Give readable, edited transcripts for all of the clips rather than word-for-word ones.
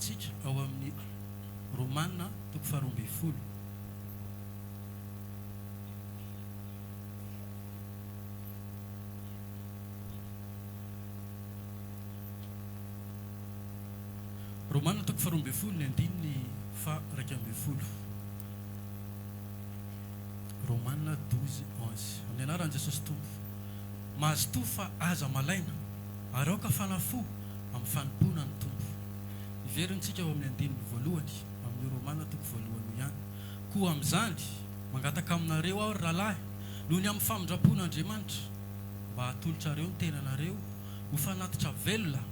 vakintsika ao amin'ny Romana toko faharoa ambin'ny folo. Romana toko faharoa ambin'ny folo ny andininy faha-11. Romana 12 11. Amin'ny anaran'i Jesosy Tompo. Mazotoa fa aza malaina, ary aoka hafana fo amin'ny fanompoana ny Tompo. Hiverintsika ao amin'ny andininy voalohany amin'io Romana toko voalohany io ihany. Koa amin'izany, mangataka aminareo aho, ry rahalahy, noho ny amin'ny famindram-pon'Andriamanitra, mba hatolotrareo ny tenanareo ho fanatitra velona,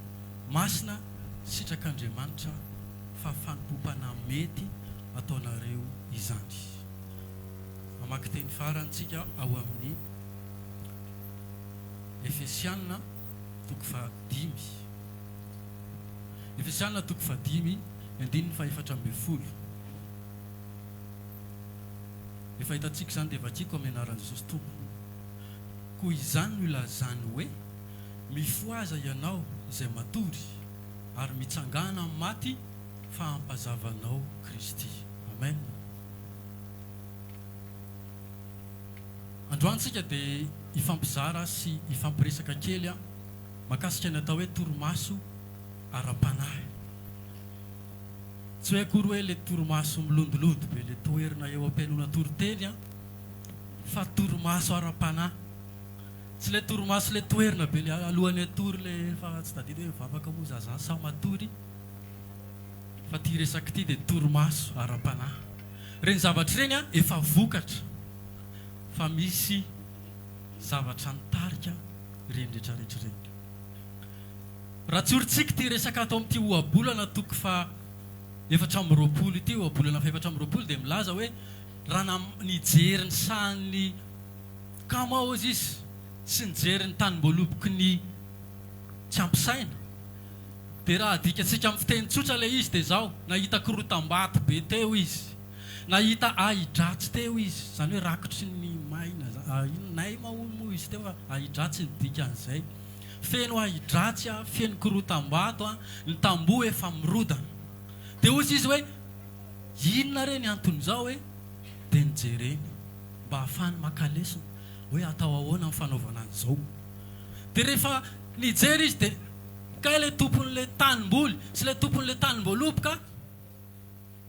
masina, sitrak'Andriamanitra, fa fanompoam-panahy mety ataonareo izany. Mamaky teny farany tsika ao amin'ny Efesiana toko fahadimy. Efesiana toko fahadimy, ny andininy faha-14. Efa hitantsika izany dia vakiko amin'ny anaran'i Jesosy Tompo. Koa izany no ilazany hoe, Mifohaza ianao izay matory, ary mitsangàna amin'ny maty, fa hampazava anao Kristy. Amen. Androany tsika dia hifampizara sy hifampiresaka kely mahakasika ny atao hoe torimaso ara-panahy. Tsy hoe akory hoe le torimaso milondolondo be le toherina eo am-pihainoana toriteny an, fa torimaso ara-panahy. Tsy le torimaso le toherina be le alohan'ny hatory le efa tsy tadidy hoe mivavaka moa za zany sa matory fa ty resaka ity dia torimaso ara-panahy. Ireny zavatra ireny an efa vokatra fa misy zavatra nitarika ireny retraretra ireny. Raha tsorintsika ity resaka ato amin'ity ohabolana toko faha 24 ity, ohabolana faha 24 dia milaza hoe raha nijery ny sahan'ny kamo aho hozy izy sy nijery ny tanim-boaloboky ny tsy ampy saina dia raha adikantsika amin'ny fiteny tsotra ilay izy dia izao, nahita korotam-bato be teo izy, nahita ahi-dratsy teo izy, izany hoe rakotry ny maina, inona, naima hono moa izy teo fa ahi-dratsy ny dikan'izay. Feno ahi-dratsy a, feno korotam-bato a, ny tamboho efa mirodana. Dia hozy izy hoe, inona re ny anton'izao e? Dia nojereny mba hahafahany maka lesona hoe atao ahoana ny fanaovana an'izao. Dia rehefa nijery izy dia kay ilay tompon'ilay tanimboly sy ilay tompon'ilay tanim-boaloboka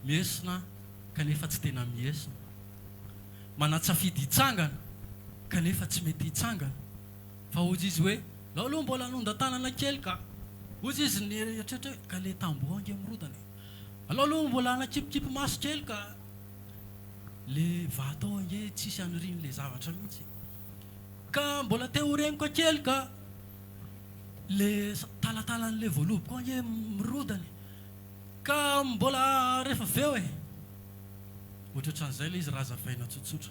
miesona kanefa tsy tena miesona. Manan-tsafidy hitsangana kanefa tsy mety hitsangana. Fa hozy izy hoe, Lao aloha mbola hanondan-tanana kely ka. Hozy izy nieritreritra hoe, ka le tamboho ange mirodana e. Alao aloha mbola hanakipikipy maso kely ka. Le vato ao ange tsisy anirian'le zavatra mihitsy e. Ka mbola te ho renoka kely ka. Le talatalan'le voaloboka ao ange mirodana e. Ka mbola rehefa avy eo e. Ohatrohatran'izay le izy raha hazavaina tsotsotra.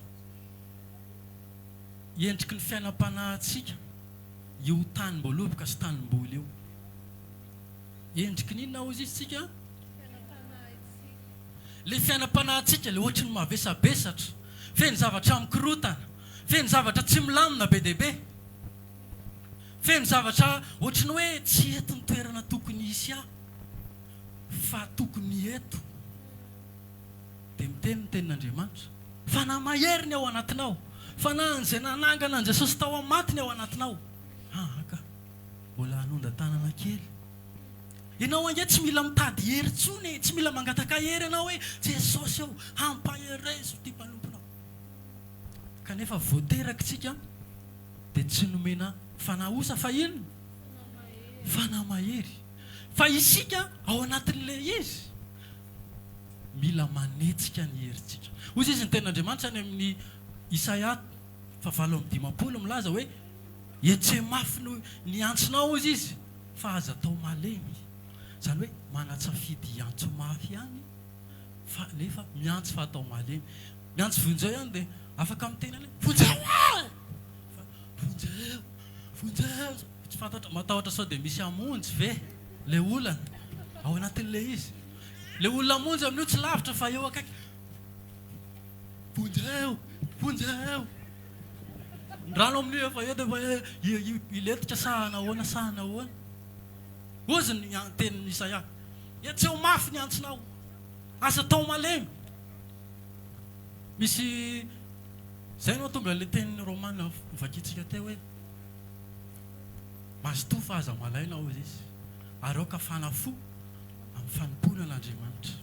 Endriky ny fiainam-panahintsika io tanim-boaloboka sy tanim-boly io. Endriky ny inona hozy izy tsika? Ilay fiainam-panahintsika ilay ohatry ny mavesabesatra, feno zavatra mikorotana, feno zavatra tsy milamina be dia be, feno zavatra ohatry ny hoe tsy eto ny toerana tokony hisy ahy fa tokony eto. Dia miteny ny tenin'Andriamanitra. Fanahy mahery ny ao anatinao. Fanahin'izay nanangana an'i Jesosy tao amin'ny maty ny ao anatinao. Aa ka. Mbola hanonda-tanana kely. Ianao ange tsy mila mitady hery intsony e. Tsy mila mangataka hery ianao hoe, Jesosy ô, ampaherezo ity mpanomponao. Kanefa vao teraka isika dia tsy nomena fanahy osa fa inona? Fanahy mahery. Fa isika ao anatin'ilay izy. Mila manetsika ny herintsika. Hoy izy ny tenin'Andriamanitra any amin'ny Isaia faha 58 milaza hoe, Hetseho mafy ny ny antsonao hoy izy fa aza atao malemy. Izany hoe manan-tsafidy hiantso mafy ihany fa nefa miantso fa atao malemy. Miantso vonjeo ihany dia afaka miteny ihany hoe vonjeo aho! Fa vonjeo, vonjeo, tsy fantatra, matahotra sao dia misy hamonjy ve ilay olana ao anatin'ilay izy. Le olona hamonjy amin'io tsy lavitra fa eo akaiky. Vonjeo! Vonjeo! Ny rano amin'io efa eto efa hilentika sa hanahoana sa hanahoana. Hozy ny tenin'i Isaia. Hetseho mafy ny antsinao. Aza atao malemy. Misy, izay no mahatonga ilay tenin'ny Romana novakintsika teo hoe, Mazotoa fa aza malaina, hoy izy, ary aoka hafana fo amin'ny fanompoana an'Andriamanitra.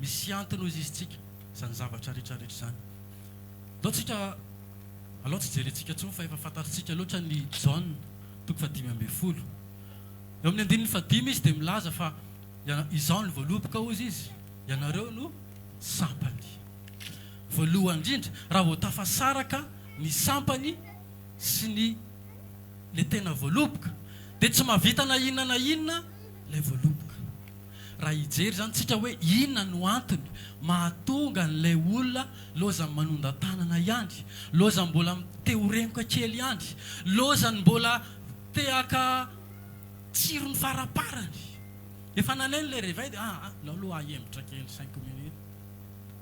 Misy antony, hoy izy, tsika, izany zavatra rehetra rehetra izany. Ndao tsika, alao tsy jerentsika intsony fa efa fantatritsika loatra ny Jaona toko fahadimy ambin'ny folo. Eo amin'ny andininy fahadimy izy dia milaza fa izaho no voaloboka, hoy izy, ianareo no sampany. Voalohany indrindra, raha vao tafasaraka ny sampany sy ny ilay tena voaloboka, dia tsy mahavita na inona na inona ilay voaloboka. Raha hijery izany tsika hoe inona no antony mahatonga an'ilay olona lozany manondan-tanana ihany, lozany mbola te ho renoka kely ihany, lozany mbola te haka tsirony faraparany. Efa naneno ilay réveil dia ah ah, aleo aloha ahemotra kely 5 minutes.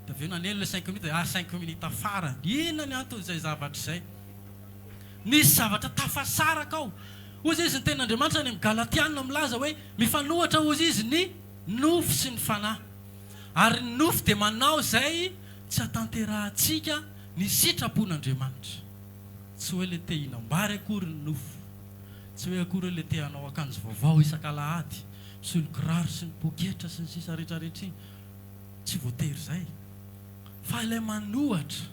Dia avy eo naneno ilay 5 minutes dia ah, 5 minutes farany. Inona ny anton'izay zavatra izay? Nisy zavatra tafasaraka ao. Hoy izy, ny tenin'Andriamanitra any amin'ny Galatiana milaza hoe mifanohitra, hoy izy, ny nofo sy ny fanahy. Ary ny nofo dia manao izay tsy hatanterahantsika ny sitrapon'Andriamanitra. Tsy hoe ilay te hihinam-bary akory ny nofo. Tsy hoe akory hoe ilay te hanao akanjo vaovao isak'alahady, misolo kiraro sy ny poketra sy ny sisa rehetra rehetra iny. Tsy voatery izay. Fa ilay manohatra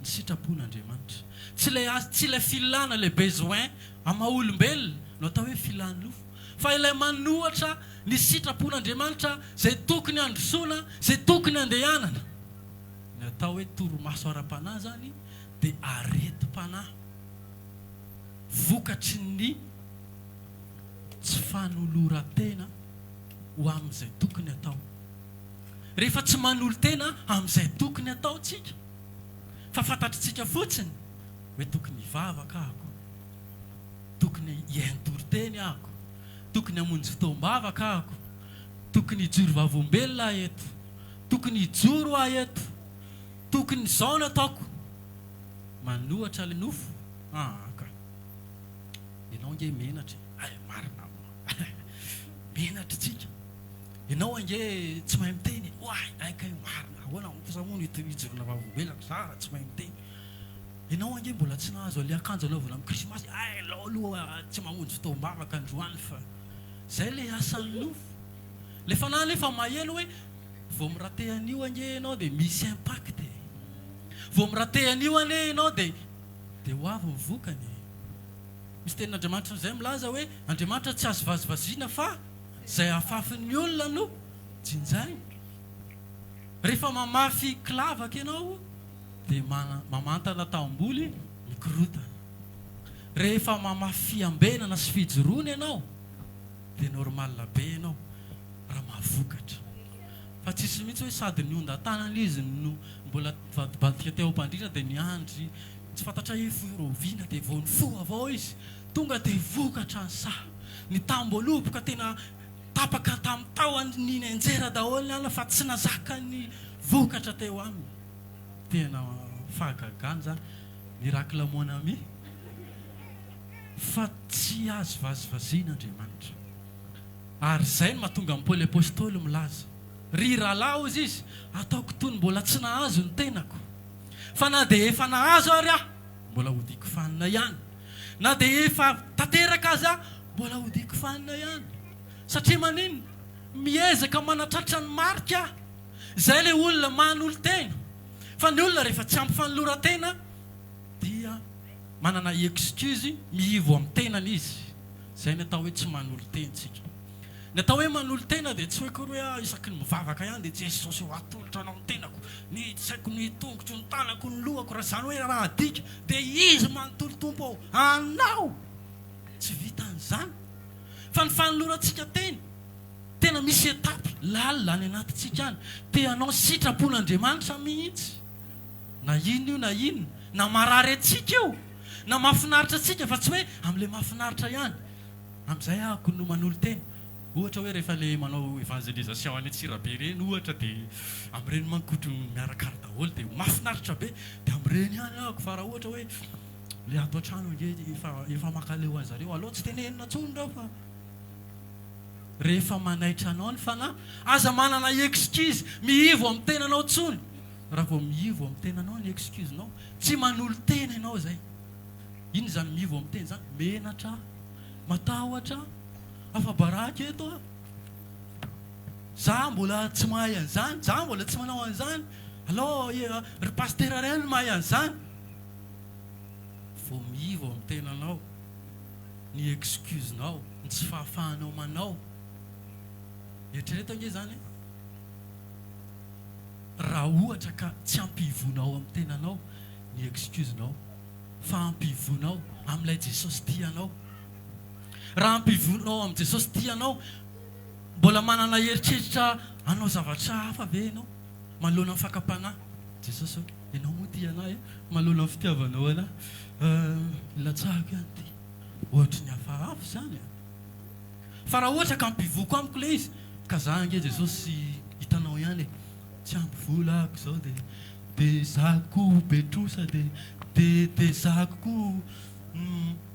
ny sitrapon'Andriamanitra. Tsy ilay asa, tsy ilay filana, ilay besoin amin'ny maha olombelona no atao hoe filan'ny nofo. Fa ilay manohatra ny sitrapon'Andriamanitra izay tokony handrosoana, izay tokony handehanana. Ny atao hoe torimaso ara-panahy izany dia aretim-panahy vokatry ny tsy fanoloran-tena ho amin'izay tokony atao. Rehefa tsy manolo-tena amin'izay tokony atao tsika, fa fantatritsika fotsiny hoe tokony hivavaka ahako, tokony hihaino toriteny ahako, tokony hamonjy fotoam-bavaka ahako, tokony hijoro vavolombelona aho eto, tokony hijoro aho eto, tokony izao no ataoko. Manohatra ilay nofo? Aa ka. Ianao ange menatra e. Hay, marina moa. Menatra tsika. Ianao ange tsy mahay miteny e. Oay, hay kay marina. Ahoana kosa moa no hijoroana vavolombelona za raha tsy mahay miteny. Ianao ange mbola tsy nahazo an'ilay akanjo anaovana amin'ny krismasy. Hay, alao aloha tsy mamonjy fotoam-bavaka androany fa izay ilay asan'ny nofo. Ilay fanahy anefa maheno hoe vao mi-rater an'io ange ianao dia misy impact e. Vao mi-rater an'io anie ianao dia dia ho avy ny vokany e. Misy tenin'Andriamanitra izay milaza hoe Andriamanitra tsy azo vazivaziana fa izay afafin'ny olona no jinjainy. Rehefa mamafy kilavaka ianao dia mamantana tahom-boly mikorotana. Rehefa mamafy fiambenana sy fijoroana ianao dia normal be ianao raha mahavokatra. Fa tsisy mihitsy hoe sady niondan-tanana izy no mbola nivadibadika teo am-pandriana dia niandry tsy fantatra hoe firy oviana dia vao nifoha avao izy tonga dia vokatra ny saha. Ny tahom-boaloboka tena tapaka tamin'ny tahony nianjera daholo ny alina fa tsy nazaka ny vokatra teo aminy. Tena fahagagana izany. Miracle mon ami. Fa tsy azo vazivaziana Andriamanitra. Ary izay no mahatonga an'i Paoly Apostoly milaza, Ry rahalahy, hozy izy, ataoko toy ny mbola tsy nahazo ny tenako. Fa na dia efa nahazo ary aho, mbola hodiako fanina ihany. Na dia efa tanteraka aza aho, mbola hodiako fanina ihany. Satria maninona? Miezaka manatratra ny marika aho. Izay ilay olona manolo-tena. Fa ny olona rehefa tsy ampy fanoloran-tena dia manana excuse mihivo amin'ny tenany izy. Izay ny atao hoe tsy manolo-tena isika. Ny atao hoe manolo-tena dia tsy hoe akory hoe ah isaky ny mivavaka ihany dia Jesosy ô atolotra anao ny tenako, ny saiko, ny tongotro, ny tanako, ny lohako, raha izany hoe raha adika dia izy manontolo Tompo ô, anao! Tsy vitan'izany fa ny fanolorantsika tena, tena misy étape lalina any anatintsika any, te hanao sitrapon'Andriamanitra mihitsy, na inona io na inona, na marary antsika io, na mahafinaritra antsika fa tsy hoe amin'ilay mahafinaritra ihany. Amin'izay ahako no manolo-tena. Ohatra hoe rehefa ilay manao évangélisation any Antsirabe ireny ohatra dia amin'ireny manko miaraka ary daholo dia mahafinaritra be dia amin'ireny ihany ahako fa raha ohatra hoe ilay ato an-trano ange efa efa mankaleo an'zareo aleo tsy tenenina intsony ireo fa. Rehefa manaitra anao ny Fanahy, aza manana excuse mihivo amin'ny tenanao intsony. Raha vao mihivo amin'ny tenanao ny excuse-nao, tsy manolo-tena ianao izay. Inona izany mihivo amin'ny tena izany? Menatra aho, matahotra aho, afa-baraka eto aho. Za mbola tsy mahay an'izany, za mbola tsy manao an'izany. Alao ry pasitera ireny no mahay an'izany. Vao mihivo amin'ny tenanao ny excuse-nao, ny tsy fahafahanao manao. Eritrereto ange izany e. Raha ohatra ka tsy ampihivonao amin'ny tenanao ny excuse-nao, fa ampihivonao amin'ilay Jesosy tia anao. Raha ampihivonao amin'i Jesosy tia anao, mbola manana eritreritra hanao zavatra hafa ve ianao manoloana ny fakam-panahy? Jesosy ô, Ianao moa tia anah e, manoloana ny fitiavanao anah, latsahako ihany ity. Ohatry ny hafahafa izany e. Fa raha ohatra ka ampivoko amiko ilay izy, ka za ange Jesosy hitanao ihany e, tsy ampy vola ako izao dia dia za koa be trosa dia dia dia za koa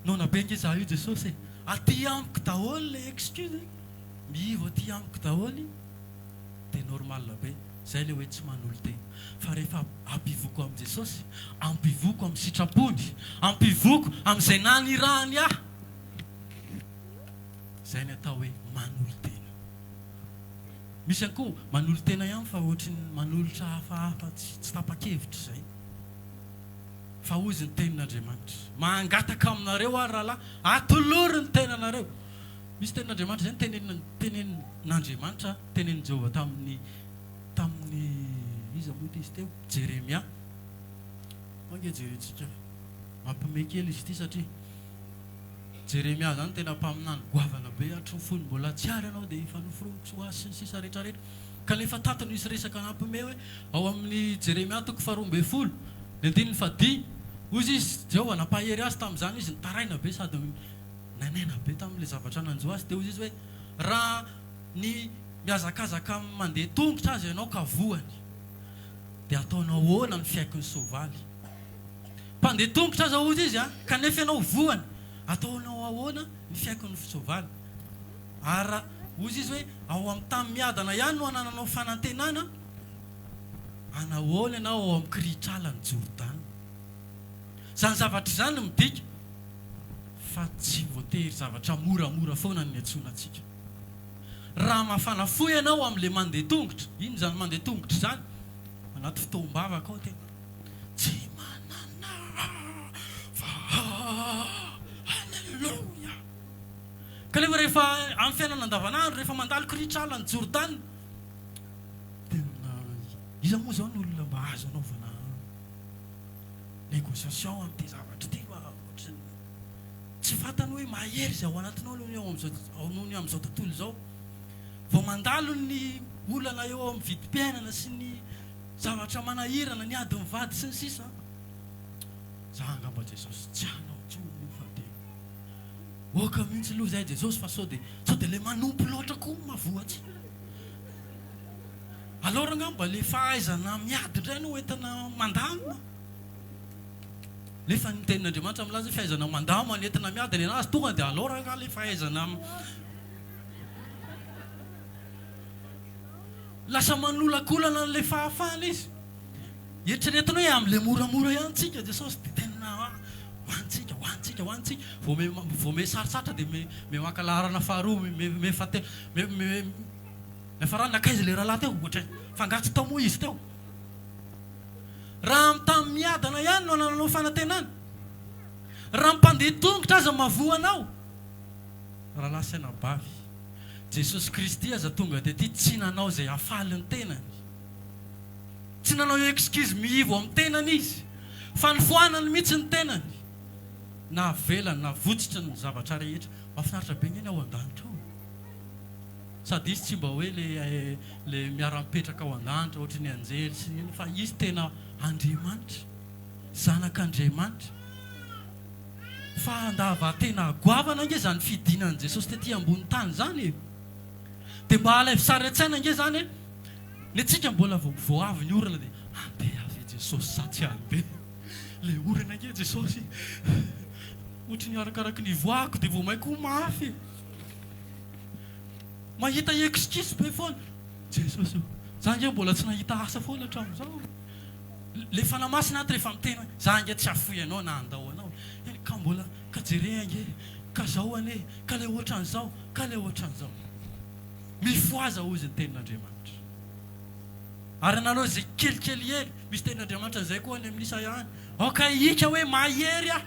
noana be ange za io Jesosy e. Aty amiko daholo ilay excuse e, mihivo aty amiko daholo dia normal be. Zay ilay hoe tsy manolo-tena. Fa rehefa ampivoko amin'i Jesosy, ampivoko amin'ny sitrapony, ampivoko amin'izay nanirahany ahy, izay ny atao hoe manolo-tena. Misy ihany koa manolo-tena ihany fa ohatry ny manolotra hafahafa tsy tapa-kevitra izay. Fa hozy ny tenin'Andriamanitra, mangataka aminareo aho ry rahalahy, atolory ny tenanareo. Misy tenin'Andriamanitra izay notenenina, tenenin'Andriamanitra, tenenin'i Jehovah tamin'ny, tamin'ny, iza moa ity izy teo? Jeremia. Ao ange jerentsika. Mampiomehy kely izy ity satria Jeremia izany tena mpaminany goavana be hatry ny fony mbola tsy ary ianao dia efa noforoniko ho azy sy ny sisa rehetra rehetra. Kanefa tato nisy resaka nampiomehy hoe ao amin'ny Jeremia toko faharoa ambin'ny folo, ny andininy fahadimy, hoy izy, Jehovah nampahery azy tamin'izany izy nitaraina be sady Nainaina be tamin'ilay zavatra nanjo azy. Dia hoy izy hoe, Raha ny mihazakazaka mandeha tongotra aza ianao ka voany, dia ataonao ahoana ny fiaikin'ny soavaly? Mpandeha tongotra aza hoy izy, kanefa ianao voany, ataonao ahoana ny fiaikin'ny soavaly? Ary raha, hoy izy hoe, ao amin'ny tany miadana ihany no anananao fanantenana, anahoana ianao ao amin'ny kirihitr'alan'i Jordana? Izany zavatra izany midika fa tsy voatery zavatra moramora foana ny niantsoana antsika. Raha mafana fo ianao amin'ilay mandeha tongotra, inona izany mandeha tongotra izany? Anaty fotoam-bavaka ao tena tsy manana fa Alléluia. Kanefa rehefa amin'ny fiainana andavanandro, rehefa mandalo kirihitr'ala ny Jordana, tena iza moa izao ny olona mba azo anaovana négociation amin'ity zavatra ity fa ohatran'ny tsy fantany hoe mahery izay ao anatinao noho ny eo amin'izao noho ny amin'izao tontolo izao. Vao mandalo ny olana eo amin'ny vidim-piainana sy ny zavatra manahirana, ny ady mivady sy ny sisa. Za angamba Jesosy tsy hanao intsony io fa dia oka mihitsy aloha izay Jesosy fa sao dia sao dia ilay manompo loatra koa mahavoa antsika. Alors angamba le fahaizana miady indray no entina mandamina. Nefa ny tenin'Andriamanitra milaza hoe fahaizana mandamina no entina miady ny anazy tonga dia alors angaha le fahaizana lasa manolakolana an'ilay fahafahana izy. Eritreretina hoe amin'ilay moramora ihany tsika Jesosy dia tena ho antsika, ho antsika, ho antsika. Vao me vao me sarotsarotra dia me me maka laharana faharoa, me me fahatelo, me me Niafarany nankaiza ilay rahalahy teo? Ohatra hoe, fa angaha tsy tao moa izy teo? Raha amin'ny tany miadana ihany no anananao fanantenana, raha mpandeha tongotra aza mahavoa anao, rahalahy sy anabavy, Jesosy Kristy aza tonga tety tsy nanao izay hahafaly ny tenany. Tsy nanao excuse mihivo amin'ny tenany Izy, fa nofoanany mihitsy ny tenany. Navelany, navotsitra ny zavatra rehetra. Mahafinaritra be ange ny ao an-danitra ao e. Sady izy tsy mba hoe le le miara-mipetraka ao an-danitra ohatry ny anjely sy ny inona fa izy tena Andriamanitra, zanak'Andriamanitra. Fa handavan-tena goavana ange izany fidinan'i Jesosy tety ambony tany izany e! Dia mba alaivo sary an-tsaina ange izany e! Ny antsika mbola vao vao avy ny orana dia handeha ve Jesosy sa tsy handeha? Ilay orana ange Jesosy ohatry ny arakaraky ny ivoahako dia vao mainka ho mafy e! Mahita excuse be foana. Jesosy ô, za ange mbola tsy nahita asa foana hatramin'izao. Le Fanahy Masina ato rehefa miteny hoe, za ange tsy hahafoy anao na handao anao. Eny ka mbola, ka jere ange, ka zao anie, ka le ohatran'izao, ka le ohatran'izao. Mifohaza hozy ny tenin'Andriamanitra. Ary anareo izay kelikely hery, misy tenin'Andriamanitra izay koa any amin'ny Isaia any, aoka hihika hoe mahery aho.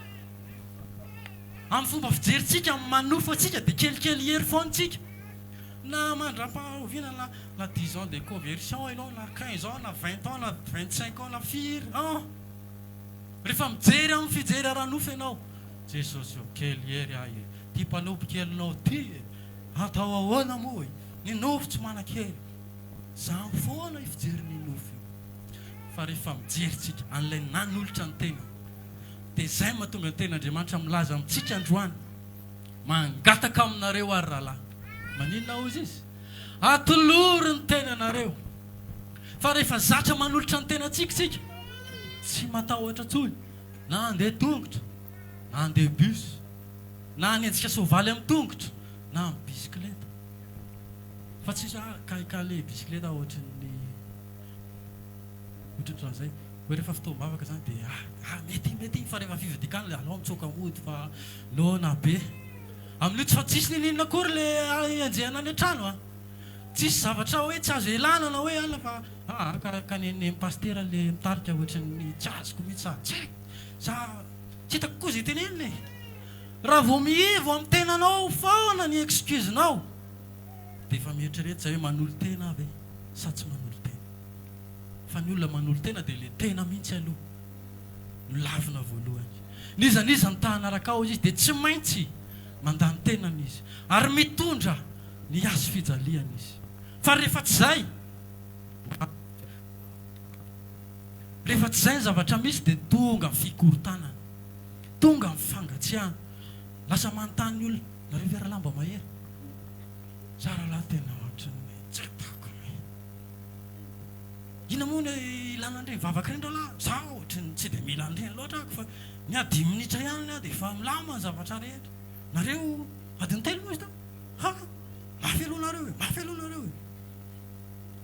Amin'ny fomba fijerintsika, amin'ny maha nofo antsika dia kelikely hery foana isika. Na mandra-pahoviana na na dix ans de conversion ianao na quinze ans na vingt ans na vingt cinq ans na firy ans. Rehefa mijery amin'ny fijery ara-nofo ianao, Jesosy ô, kely hery aho e, ity mpanompo kelinao ity e, atao ahoana moa e, ny nofo tsy manan-kery. Zany foana io fijery ny nofo io. Fa rehefa mijery tsika an'ilay nanolotra ny tenany, dia izay mahatonga ny tenin'Andriamanitra milaza amintsika androany, Mangataka aminareo ary rahalahy. Maninona hozy izy? Atolory ny tenanareo. Fa rehefa zatra manolotra ny tenantsika isika, tsy matahotra intsony na handeha tongotra, na handeha bus, na hanenjika soavaly amin'ny tongotra, na amin'ny bisikileta. Fa tsisy ah ka ka le bisikileta ohatran'ny ohatrohatran'izay hoe rehefa fotoam-bavaka zany dia ah ah mety iny mety iny fa rehefa fivadikana dia alao mitsoaka mody fa noana be. Amin'io tsy fa tsisy niniana akory le enjehana any an-trano a. Tsisy zavatra hoe tsy azo elana na hoe alina fa ah ka ka nen'ny pasitera le mitarika ohatran'ny tsy azoko mihitsy sa tsy haiko sa tsy hitako koa izay tenenina e. Raha vao mihivo amin'ny tenanao foana ny excuse-nao dia efa mieritrereta izay hoe manolo-tena aho ve sa tsy manolo-tena. Fa ny olona manolo-tena dia ilay tena mihitsy aloha no lavina voalohany. N'iza n'iza ny ta-hanaraka ahy izy dia tsy maintsy mandà ny tenany izy ary mitondra ny hazo fijaliany izy. Fa rehefa tsy izay, rehefa tsy izay ny zavatra misy dia tonga ny fikorontanana. Tonga ny fangatsiahana. Lasa manontany ny olona, nareo ve rahalahy mba mahery? Za rahalahy tena ohatran'ny tsy ataoko e. Inona moa no ilana an'ireny vavaka ireny rahalahy? Za ohatran'ny tsy dia mila an'ireny loatra ako fa ny ahy dimy minitra ihany ny ahy dia efa milamina ny zavatra rehetra. Nareo adiny telo moa izy teo? Ha! Mafy aloha nareo e, mafy aloha nareo e.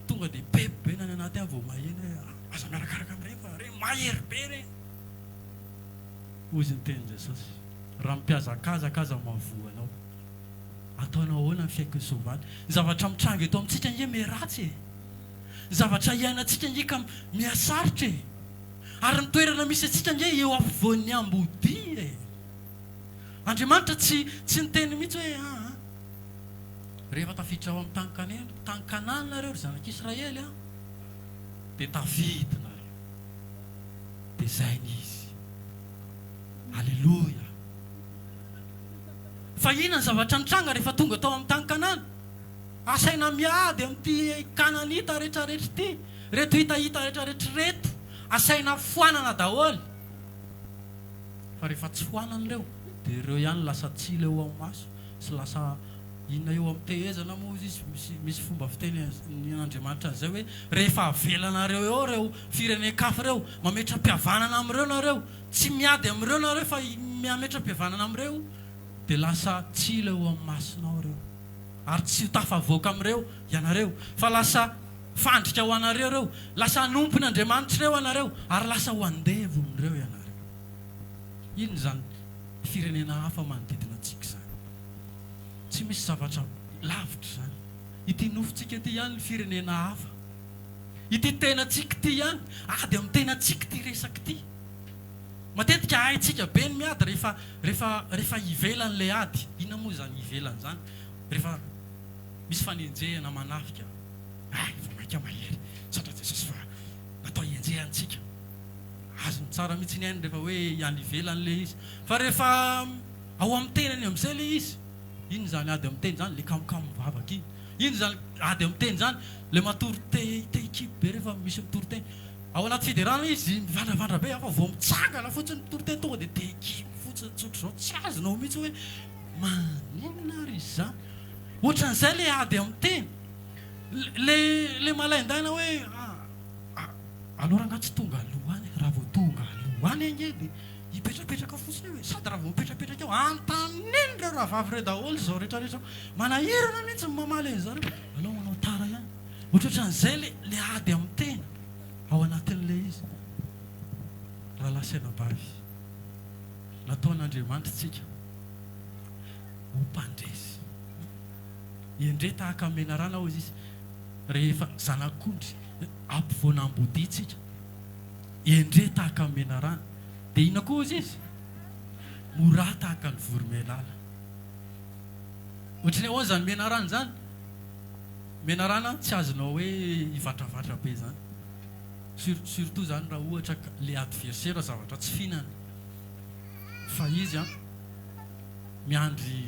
Tonga dia bebo be ny any anaty any vao maheno hoe aza miarakaraka amin'ireny fa ireny mahery be ireny. Hoy izy ny tenin'i Jesosy, Raha mipihazakazaka aza mahavoa anao. Ataonao ahoana ny fiaikin'ny soavaly? Ny zavatra mitranga eto amintsika ange miharatsy e! Ny zavatra iainantsika ange ka mihasarotra e! Ary ny toerana misy antsika ange eo afovoan'ny ambodia e! Andriamanitra tsy tsy niteny mihitsy hoe aa rehefa tafiditra ao amin'ny tany Kanena, tany Kanana nareo ry zanak'Israely an, dia tafidinareo. Dia izay ny izy. Aleloia! Fa inona ny zavatra nitranga rehefa tonga tao amin'ny tany Kanana? Asaina miady amin'ity Kananita rehetrarehetra ity, ireto Hitahita rehetrarehetra ireto, asaina foanana daholo. Fa rehefa tsy foanana ireo, dia ireo ihany lasa tsilo eo amin'ny maso sy lasa Inona eo amin'ny tehezana moa hozy izy, misy misy fomba fiteny an'Andriamanitra an'izay hoe rehefa avelanareo eo ireo firenen-kafa ireo, mametra-pihavanana amin'ireo nareo, tsy miady amin'ireo nareo fa mametra-pihavanana amin'ireo, dia lasa tsilo eo amin'ny masonao ireo, ary tsy ho tafavoaka amin'ireo ianareo, fa lasa fandrika ho anareo ireo, lasa hanompo ny andriamanitr'ireo ianareo, ary lasa ho andevon'ireo ianareo. Inona izany firenena hafa manodidina antsika izany? Tsy misy zavatra lavitra izany. Ity nofontsika ity ihany ny firenena hafa. Ity tenantsika ity ihany. Ady amin'ny tenantsika ity resaka ity. Matetika haintsika be ny miady rehefa rehefa rehefa ivelan'ilay ady. Inona moa izany ivelany izany? Rehefa misy fanenjehana manafika. Hay, vao mainka mahery. Misaotra Jesosy fa natao hienjehantsika. Azony tsara mihitsy ny ainy rehefa hoe any ivelany ilay izy. Fa rehefa Ao amin'ny tenany amin'izay ilay izy. Inona izany ady amin'ny teny izany? Ilay kamokamo mivavaka iny. Inona izany ady amin'ny teny izany? Ilay matory te te hikipy be rehefa misy mitory teny. Ao anaty fiderana izy mivandravandra be fa vao mitsangana fotsiny mitory teny tonga dia te hikipy fotsiny tsotra izao. Tsy azonao mihitsy hoe maninona ary izy izany. Ohatran'izay ilay ady amin'ny teny. Ilay ilay malaindaina hoe aleo rangahy tsy tonga aloha any. Raha vao tonga aloha any ange dia. Hipetrapetraka fotsiny eo e! Sady raha vao mipetrapetraka eo, antaniny ireo rahavavy ireo daholo izao rehetra rehetra izao. Manahirana mihitsy ny mamaly an'izareo. Aleo manao tara ihany. Ohatrohatran'izay ilay ilay ady amin'ny tena ao anatin'ilay izy. Rahalahy sy anabavy, nataon'Andriamanitra isika ho mpandresy. Endrey tahaka ny menarana hozy izy rehefa zanak'ondry ampovoan'ambodia tsika. Endrey tahaka ny menarana. Dia inona koa hozy izy? Morà tahaka ny voromailala. Ohatry ny ahoana izany menarana izany? Menarana tsy azonao hoe hivatravatra be izany. Sur, surtout izany raha ohatra ka le adversaire zavatra tsy fihinana. Fa izy an, miandry,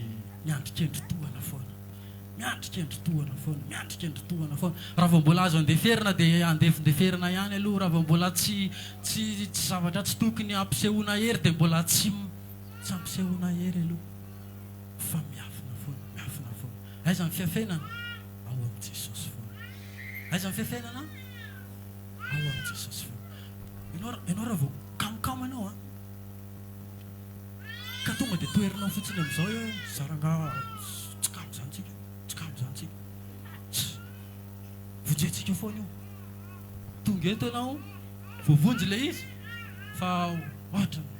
miandry kendry tohana foana. Miandry kendry tohana foana, miandry kendry tohana foana. Raha vao mbola azo andeferina dia andefindeferina ihany aloha, raha vao mbola tsy tsy tsy zavatra tsy tokony hampisehoana hery dia mbola tsy tsy ampisehoana hery aloha fa miafina foana, miafina foana. Aiza ny fiafenana? Ao amin'i Jesosy foana. Aiza ny fiafenana? Ao amin'i Jesosy foana. Ianao ianao raha vao kamokamo ianao an, Ka tonga dia toherinao fotsiny amin'izao hoe za rangaha tsy kamo izany tsika, tsy kamo izany tsika. Tsia, vonjentsika foana io. Tonga eto ianao, voavonjy ilay izy fa ohatran'ny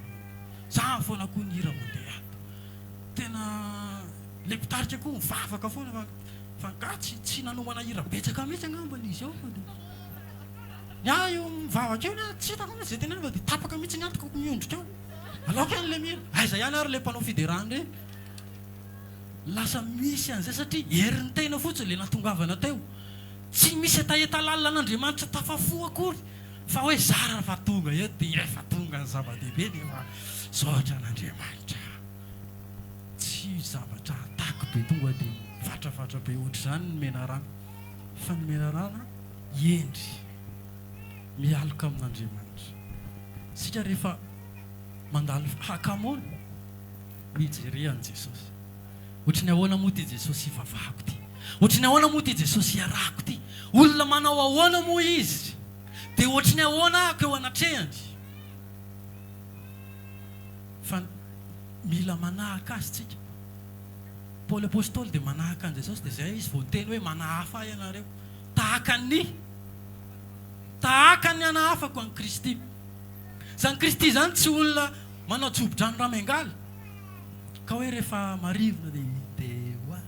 za foana koa ny hira mandeha ato. Tena ilay mpitarika koa mivavaka foana fa fa angaha tsy tsy nanomana hira betsaka mihitsy angambany izy ao fa dia. Ny ahy io mivavaka io ny ahy tsy hitako mihitsy izay teneniny fa dia tapaka mihitsy ny antoko miondrika eo. Aleoko ihany ilay mihira. Aiza ihany ary ilay mpanao fiderana ireny. Lasa misy an'izay satria herin'ny tena fotsiny ilay nahatongavana teo. Tsy misy hetaheta lalina an'Andriamanitra tafafoha akory fa hoe zara fa tonga eto dia efa tonga ny zava-dehibe dia efa misaotra an'Andriamanitra. Tsy zavatra attaque be tonga dia mivatravatratra be ohatr'izany ny menarana fa ny menarana hendry mialoka amin'Andriamanitra. Isika rehefa mandalo hakamoana, mijere an'i Jesosy. Ohatry ny ahoana moa ity Jesosy ivavahako ity? Ohatry ny ahoana moa ity Jesosy iarahako ity? Olona manao ahoana moa Izy? Dia ohatry ny ahoana ahako eo anatrehany? Fa mila manahaka Azy tsika. Paoly Apostoly dia manahaka an'i Jesosy, dia izay izy vao niteny hoe manahafa ahy ianareo. Tahaka ny Tahaka ny anahafako an'i Kristy. Izany Kristy izany tsy olona manao tsobo-drano ramiangaly ka hoe rehefa marivona dia Ndeha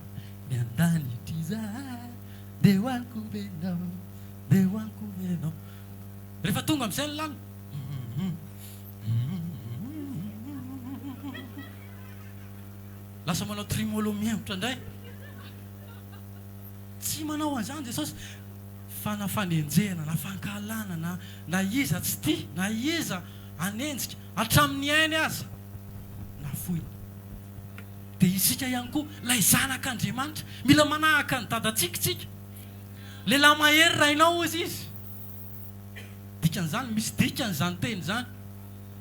miandanitra izahay, ndeha ho any koa ve ianao, ndeha ho any koa ve ianao. Rehefa tonga amin'izay ny lalina, lasa manao trimolo mihemotra indray. Tsy manao an'izany Jesosy fa na fanenjehana na fankahalana na na iza tsy tia na iza hanenjika hatramin'ny ainy aza nafoiny. Dia isika ihany koa ilay zanak'Andriamanitra mila manahaka an'i dadantsika isika. Lehilahy mahery rainao hozy izy. Dikan'izany misy dikany izany teny izany.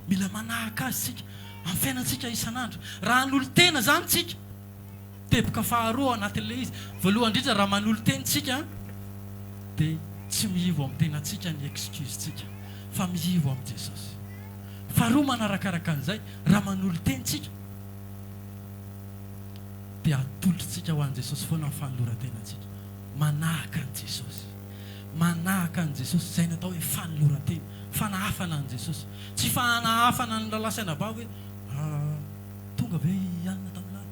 Mila manahaka azy isika amin'ny fiainantsika isan'andro. Raha hanolo-tena izany isika. Teboka faharoa ao anatin'ilay izy. Voalohany indrindra raha manolo-tena isika dia tsy mihivo amin'ny tenantsika ny excuse-tsika fa mihivo amin'i Jesosy. Faharoa manarakaraka an'izay, raha manolo-tena isika dia atolotritsika ho an'i Jesosy foana ny fanoloran-tenantsika. Manahaka an'i Jesosy. Manahaka an'i Jesosy, izay ny atao hoe fanoloran-tena. Fanahafana an'i Jesosy. Tsy fanahafana ny rahalahy sy anabavy hoe ah, tonga ve i Anna tamin'ny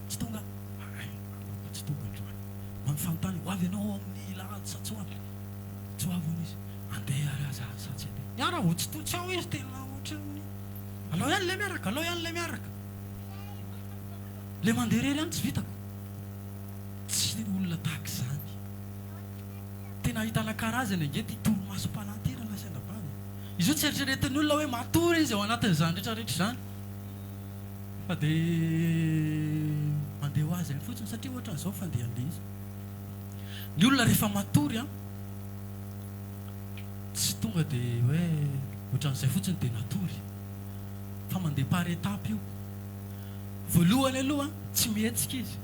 Tsy tonga Hay, aloka tsy tonga androany. Manontany, ho avy ianao amin'ny lahady sa tsy ho avy? Tsy ho avy hono izy. Andeha ary aza sa tsy andeha? Niara vao tsy to tsy ao izy tena ohatran'ny alao ihany ilay miaraka, alao ihany ilay miaraka. Ilay mandeha irery ihany tsy vitako. Tsy olona tahaka izany. Tena ahitana karazany ange ity torimasom-panahy ity rahalahy sy anabavy e. Izy io tsy eritreretin'ny olona hoe matory izy ao anatin'izany rehetra rehetra izany. Fa dia mandeha ho azy any fotsiny satria ohatran'izao fandehan'ilay izy. Ny olona rehefa matory an, tsy tonga dia hoe ohatran'izay fotsiny dia natory. Fa mandeha par étape io. Voalohany aloha tsy mihetsika izy.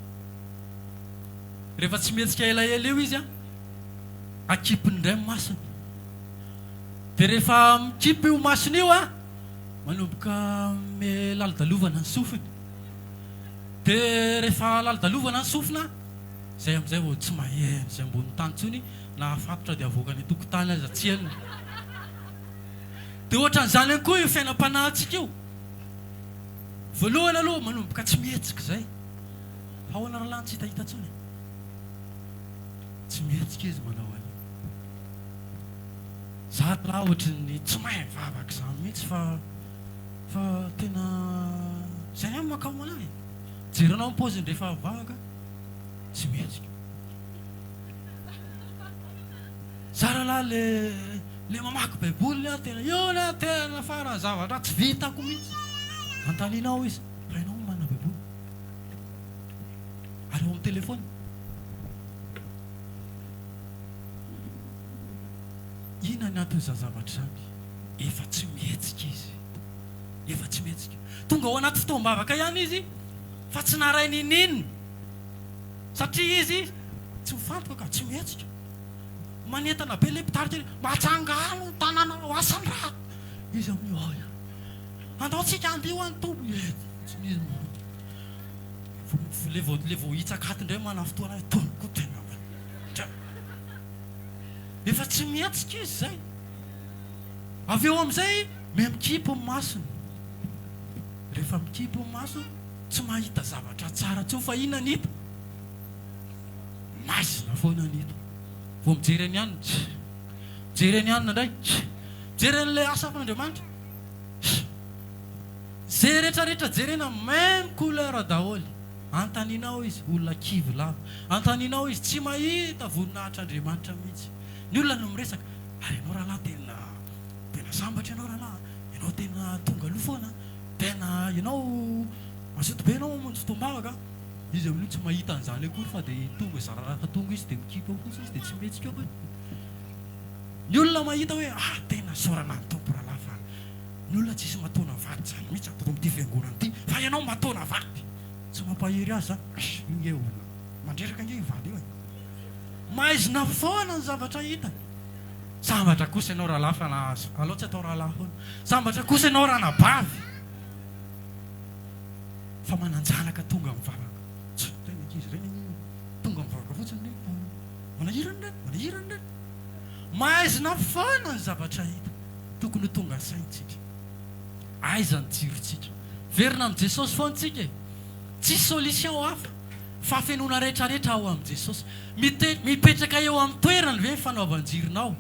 Rehefa tsy mihetsika elaela eo izy an, akipiny indray ny masony. Dia rehefa mikipy io masony io an, Manomboka me lalodalovana ny sofiny. Dia rehefa lalodalovana ny sofina, izay amin'izay vao tsy maheno izay ambony tany intsony, na afatotra dia avoaka any an-tokotany aza tsy henony. Dia ohatran'izany ihany koa io fiainam-panahintsika io. Voalohany aloha manomboka tsy mihetsika izay. Fa ahoana rahalahy no tsy hitahita intsony e? Tsy mihetsika izy manao an'io. Za rahalahy ohatry ny tsy mahay mivavaka izany mihitsy fa fa tena izay ihany mankao anah e. Jerenao ny paoziny rehefa mivavaka, tsy mihetsika. Za rahalahy le le mamaky baiboly ny ahy tena io ny ahy tena farany zavatra tsy vitako mihitsy. Anontanianao izy, fa ianao moa manana baiboly? Ary ao amin'ny telephone? Inona ny anton'izany zavatra izany? Efa tsy mihetsika izy. Efa tsy mihetsika. Tonga ao anaty fotoam-bavaka ihany izy fa tsy naharay n'inon'inona. Satria izy tsy mifantoka ka, tsy mihetsika. Manentana be ilay mpitarika hoe, Matsangano ny tananareo, asandrato. Izy amin'io, ao ihany. Andao tsika handeha ho an'ny Tompo. Tsy misy. Ilay vao, ilay vao hitsaka ato indray manafintohina hoe, Tompoko tena. Efa tsy mihetsika izy izay. Avy eo amin'izay, miha-mikipy ny masony. Rehefa mikipy ny masony, tsy mahita zavatra tsara intsony fa inona ny hita? Maizina foana ny hita. Vao mijery an'i anona, tsia. Mijery an'i anona indray, tsia. Mijery an'ilay asa afan'Andriamanitra, tsia. Izay rehetrarehetra jerena, même couleur daholo. Antaninao izy, olona kivy lava. Antaninao izy, tsy mahita voninahitr'Andriamanitra mihitsy. Ny olona no miresaka, ary ianao rahalahy tena tena sambatra ianao rahalahy, ianao tena tonga aloha foana, tena ianao mazoto be ianao mamonjy fotoam-bavaka. Izy amin'io tsy mahita an'izany akory fa dia tonga zara raha tonga izy dia mikipy eo fotsiny izy dia tsy mihetsika eo. Ny olona mahita hoe ah tena isaorana ny Tompo rahalahy fa ny olona tsisy mataona vady izany mihitsy ato amin'ity fiangonana ity fa ianao mataona vady. Tsy mampahery azy zany. Eish, io nge olona mandreraka nge io vady io e. Maizina foana ny zavatra hitany. Sambatra kosa ianao rahalahy fa nahazo. Alao tsy atao rahalahy foana. Sambatra kosa ianao ranabavy fa manan-janaka tonga mivavaka. Tsy ireny ankizy ireny anie tonga mivavaka fotsiny ireny fa manahirana ireny, manahirana ireny. Maizina foana ny zavatra hita. Tokony ho tonga saina tsika. Aiza ny jirontsika? Verina amin'i Jesosy foana tsika e! Tsisy solution hafa. Fahafenoana retraretra ao amin'i Jesosy. Mite, mipetraka eo amin'ny toerany ve ny fanaovan-jironao?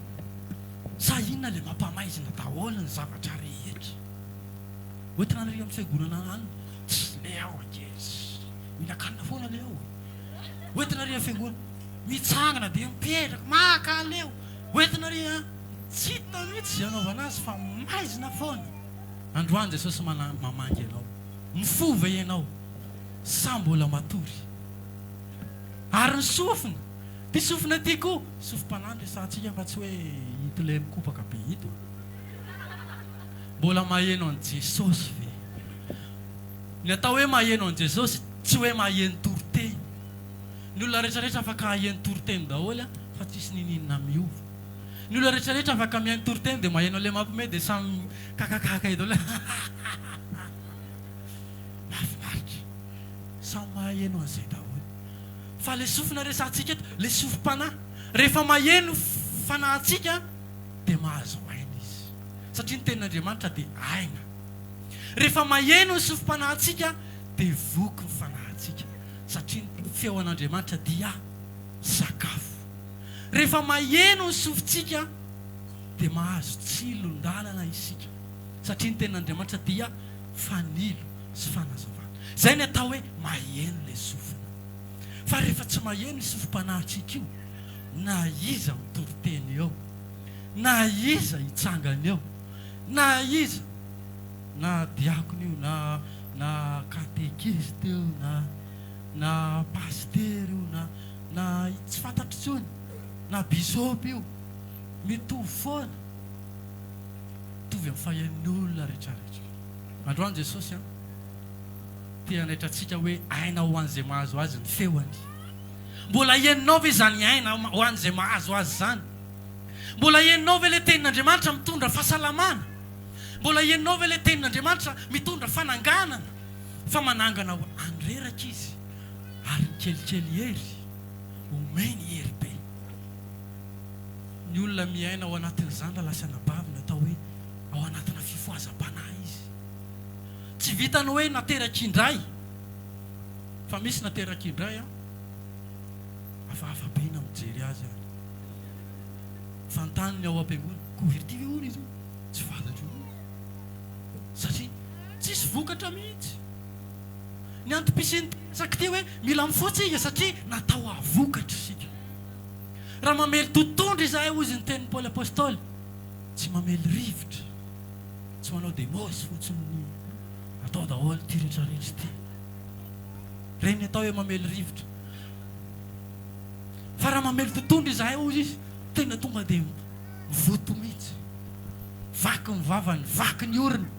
Sa inona ilay mampamaizina daholo ny zavatra rehetra? Hoentina any amin'ny fiangonana any, tsy le ao ankizy. Mihinan-kanina foana le ao e. Hoentina ary amin'ny fiangonana, mitsangana dia mipetraka, mankaleo. Hoentina ary an, tsy hita mihitsy izay anaovana azy fa maizina foana. Androany Jesosy mamangy anao. Mifoha ve ianao sa mbola matory? Ary ny sofina, ity sofina ity koa, sofim-panahy no resahantsika fa tsy hoe ito ilay mikopaka be ito. Mbola maheno an'i Jesosy ve? Ny atao hoe maheno an'i Jesosy tsy hoe maheno toriteny. Ny olona rehetra rehetra afaka haheno toriteny daholo fa tsisy niniana miova. Ny olona rehetra rehetra afaka mihaino toriteny dia maheno an'ilay mampime dia samy mikakakaka eo daholo hahahaha. Mahafinaritra. Samy maheno an'izay daholo. Fa ilay sofina resahantsika eto, ilay sofim-panahy. Rehefa maheno fanahintsika dia mahazo aina izy. Satria ny tenin'Andriamanitra dia aina. Rehefa maheno ny sofim-panahintsika dia voky ny fanahintsika. Satria ny feo an'Andriamanitra dia sakafo. Rehefa maheno ny sofintsika dia mahazo tsilon-dalana isika. Satria ny tenin'Andriamanitra dia fanilo sy fanazavana. Izay ny atao hoe maheno ilay sofina. Fa rehefa tsy maheno io sofim-panahintsika io, na iza mitory teny eo, na iza hitsangana eo, na iza, na diakona io, na na katekista io, na na pasitera io, na na tsy fantatro intsony, na bisôpy io, mitovy foana, mitovy amin'ny fahen'ny olona rehetrarehetra. Androany Jesosy an, te hanaitra antsika hoe aina ho an'izay mahazo azy ny feony. Mbola henonao ve izany aina ho an'izay mahazo azy izany? Mbola henonao ve ilay tenin'Andriamanitra mitondra fahasalamana? Mbola henonao ve ilay tenin'Andriamanitra mitondra fananganana? Fa manangana ho any reraka izy, ary ny kelikely hery omeny hery be. Ny olona miaina ao anatin'izany raha lasa anabavy no atao hoe ao anatina fifohazam-panahy izy. Tsy vitan'ny hoe nateraka indray, fa misy nateraka indray an, hafahafa be na mijery azy ary. Fantany ny ao am-piangonana, converti ve hono izy io? Tsy fantatro io. Satria tsisy vokatra mihitsy. Ny antom-pisian'ity resaka ity hoe mila mifoha tsika satria natao hahavokatra isika. Raha mamely totohondry izahay hozy ny tenin'i Paoly Apostoly, tsy mamely rivotra, tsy manao demos fotsiny atao daholo ity rehetra rehetra ity. Ireny ny atao hoe mamely rivotra. Fa raha mamely totohondry izahay hozy izy, tena tonga dia mivoto mihitsy. Vaky ny vavany, vaky ny orony.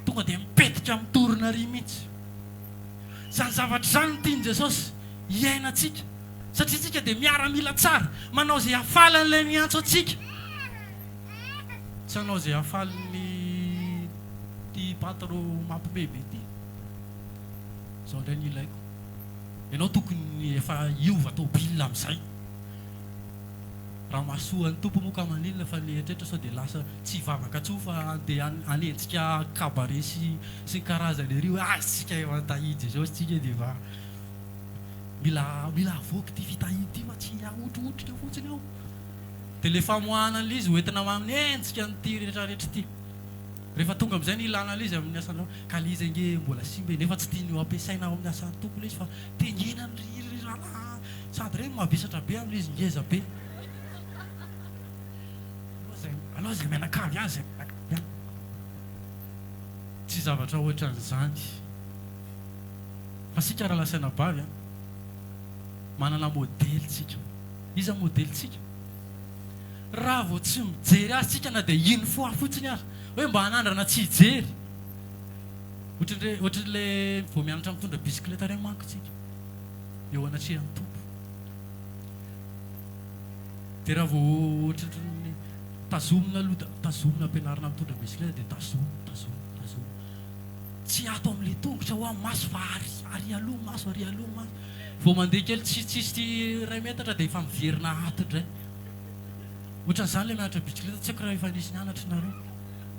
Tonga dia mipetika amin'ny torona ary mihitsy. Izany zavatra izany no tian'i Jesosy hiainantsika. Satria isika dia miaramila tsara, manao izay hahafaly an'ilay niantso antsika. Tsy hanao izay hahafaly ny ity patro mampime be ity. Izao indray no ilaiko. Ianao tokony efa hiova tôbila amin'izay. Raha mahasoa an'ny Tompo moa ka maninona fa ny eritreritra sao dia lasa tsy hivavaka intsony fa handeha hanenjika cabaret sy sy ny karazany ery hoe ah isika efa nitahian'i Jesosy tsika dia efa mila mila avoaka ity fitahiana ity fa tsy ahotrohotroka fotsiny aho. Dia ilay famoahana an'ilay izy hoentina manenjika an'ity rehetra rehetra ity. Rehefa tonga amin'izay ny ilana an'ilay izy amin'ny asanao, ka ilay izy ange mbola simba e, nefa tsy tiany ho ampiasaina ao amin'ny asan'ny Tompo ilay izy fa tengenany ry ry rahalahy a! Sady ireny mavesatra be amin'ilay izy ngeza be. Aleo izay aleo izay mianakavy any izay mianakavy any. Tsy zavatra ohatran'izany. Fa isika rahalahy sy anabavy a, manana modely tsika. Iza modelintsika? Raha vao tsy mijery azy tsika na dia une fois fotsiny ary, hoe mba hanandrana tsy hijery. Ohatran'ireny ohatran'ilay vao mianatra mitondra bisikileta ireny manko tsika eo anatrehan'ny Tompo. Dia raha vao ohatran'ny tazomina aloha, tazomina ampianarina mitondra bisikileta dia tazomina, tazomina, tazomina. Tsy ato amin'ilay tongotra hoa maso fa ary ary aloha maso, ary aloha maso. Vao mandeha kely tsy tsisy iray metatra dia efa miverina ato indray. Ohatran'izany ilay mianatra bisikileta, tsy haiko raha efa nisy nianatra nareo.